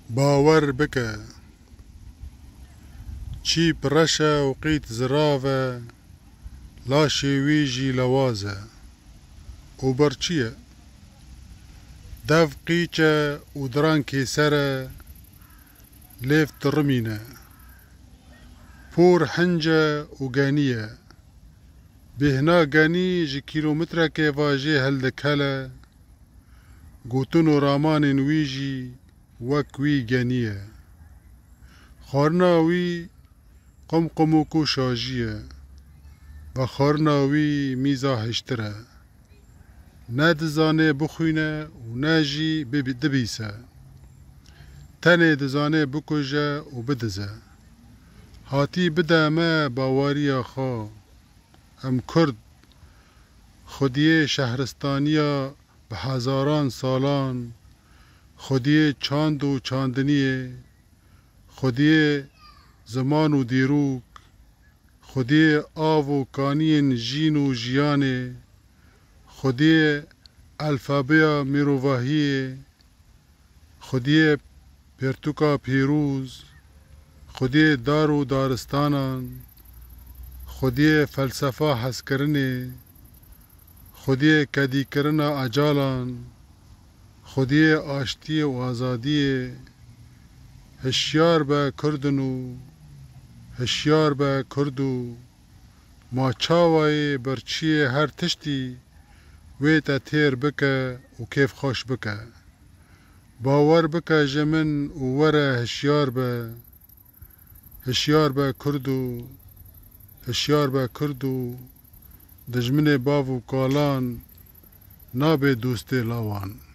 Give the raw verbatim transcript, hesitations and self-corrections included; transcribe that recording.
Bawer bike, çîp reş e û qît zirav e, laşê wî jî lewaz e. Û birçî ye. Dev qîç e û diran kêser e, lêv tirimîn e. Pûr hinc e û genî ye. Bêhna genî ji kîlometrekê va jê hildikele, gotin û ramanên wî jî wek wî genî ye. Xwarina wî qumqumok û şajî ye. Vexwarina wî mîza hiştir e. Ne dizane bixwîne û ne jî bibî-, dibîse. Tenê dizane bikuje û bidize. Hatî bide me baweriya xwe. Em Kurd, xwediyê şehristaniya bi hezaran salan, xwediyê çand û çandiniyê, xwediyê ziman û dîrok, xwediyê av û kaniyên jîn û jiyanê, xwediyê elfabeya mirovahiyê, xwediyê pertûka pîroz, xwediyê dar û daristanan, xwediyê felsefa hezkirinê, xwediyê kedîkirina ecalan, xwediyê aştiyê û azadiyê. Hişyar be Kurdinû, hişyar be Kurdo, ma çawayê birçiyê her tiştî wê te têr bike û kêfxweş bike. Bawer bike ji min û were hişyar be. Hişyar be Kurdo, hişyar be Kurdo, dijminê bav û kalan nabe dostê lawan.